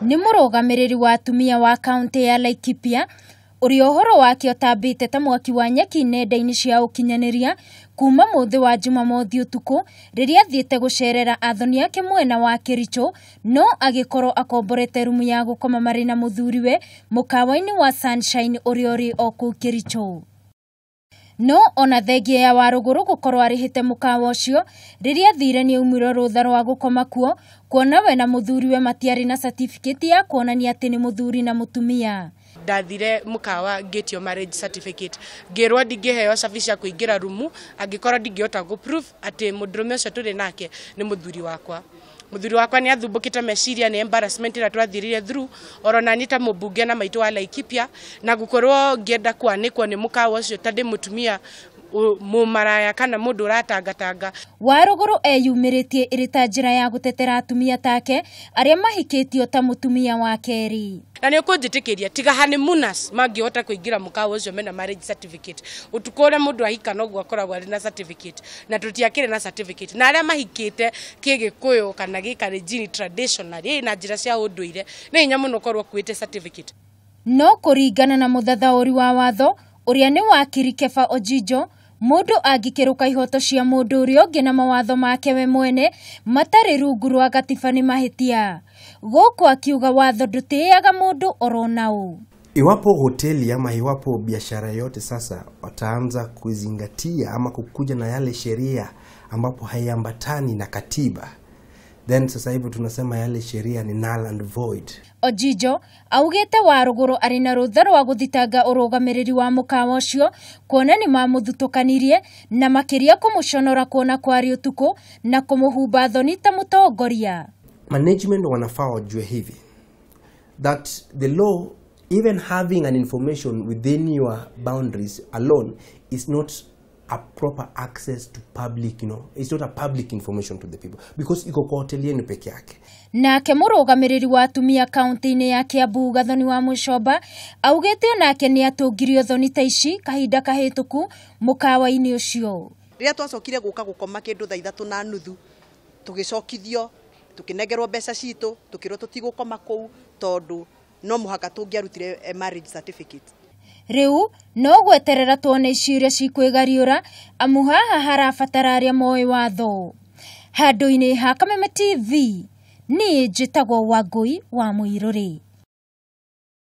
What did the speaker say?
Nĩ mũrũgamĩrĩri wa atumia wa kaũntĩ ya Laikipia ũrĩa ũhoro wake ũtambĩte ta mwaki wa nyeki nenda-inĩ cia ũkinyanĩria kuma mũthĩ wa Jumamothi ũtukũ rĩrĩa athiĩte gũcerera athoni ake mwena wa Kericho, no agĩkorwo akomborete rumu ya gũkoma marĩ na mũthuriwe mũkawa-inĩ wa Sunshine ũrĩa ũrĩ o kũu Kericho. No ona thengia ya Warũgũrũ gũkorwo arĩhĩte mũkawa ũcio, rĩrĩa athire nĩaumirwo rũtha rwa gũkoma kuo kuona we na mũthuriwe matiarĩ na certificate ya kuonania atĩ nĩ mũthuri na mũtumia. Ndathire mũkawa ngĩtio marriage certificate, ngĩrwo ndingĩheo cabi cia kũingĩra rumu angĩkorwo ndingĩhota gũ prove atĩ mũndũrũme ũcio tũrĩ nake nĩ mũthuri wakwa. Mũthuri wakwa nĩ athumbũkĩte meciria nĩ embarrassment ĩrĩa twathirire through, oro nani ta mũmbunge na maitũ wa Laikipia, na gũkorwo ngĩenda kwanĩkwo nĩ mũkawa ũcio ta ndĩ mũtumia mũmaraya kana mũndũ ũratangatanga. Warũgũrũ eyumĩrĩtie ĩrĩ ta njĩra ya gũtetera atumia take arĩa mahikĩtio ta mũtumia wa kerĩ. Na nĩ ũkũnjĩtĩkĩria tiga honeymooners mangĩhota kũingĩra mũkawa ũcio mena marriage certificate. Ũtukũ ũrĩa mũndũ ahika noguo akoragwo arĩ na certificate, na tũtiakĩrĩ na certificate. Na arĩa mahikĩte kĩgĩkũyũ kana gĩkalenjini traditionally na njĩra cia ũndũire nĩ hinya mũno ũkorwo ũkuĩte certificate. No kũringana na mũthathaũri wa watho ũrĩa nĩ wakiri Kepha Ojijo, mũndũ angĩkĩrũka ihoto cia mũndũ ũrĩa ũngĩ na mawatho make we mwene matarĩ rungu rwa gatiba nĩ mahĩtia. Gũkũ akiuga watho ndũtĩaga mũndũ oro naũ. Iwapo hoteli ama iwapo biashara yote sasa wataanza kuzingatia ama kukuja na yale sheria ambapo haiambatani na katiba, then sasa hivi tunasema yale sheria ni null and void. Ojijo augĩte Warũgũrũ arĩ na rũtha rwa gũthitanga ũrũgamĩrĩri wa mũkawa ũcio kuona nĩ mamũthutũkanirie na makĩria kũmũconora kuona kwarĩ ũtukũ na kũmũhumba thoni ta mũtongoria. Management wanafaa wajue hivi that the law, even having an information within your boundaries alone, is not a proper access to public, it's not a public information to the people because iko kwa hoteli yenu peke yake. Nake mũrũgamĩrĩri wa atumia kaunti-inĩ ya Kiambu Gathoni wa Mũcomba augĩte onake nĩ atũngirio thoni ta ici kahinda kahĩtũku mũkawa-inĩ ũcio. Rĩrĩa twacokire gũka gũkoma kĩndũ thaa 3:30 tũgĩcokithio tũkĩnengerwo mbeca citũ tũkĩrwo tũtigũkoma kũu tondũ no mũhaka tũngĩarutire marriage certificate. Rĩu no gweterera tuone ici iria cikwĩgariũra amu haha harabatara arĩa moĩ watho. Handũ-inĩ ha Kameme TV niĩ njĩtagwo Wangũi wa Mũirũrĩ.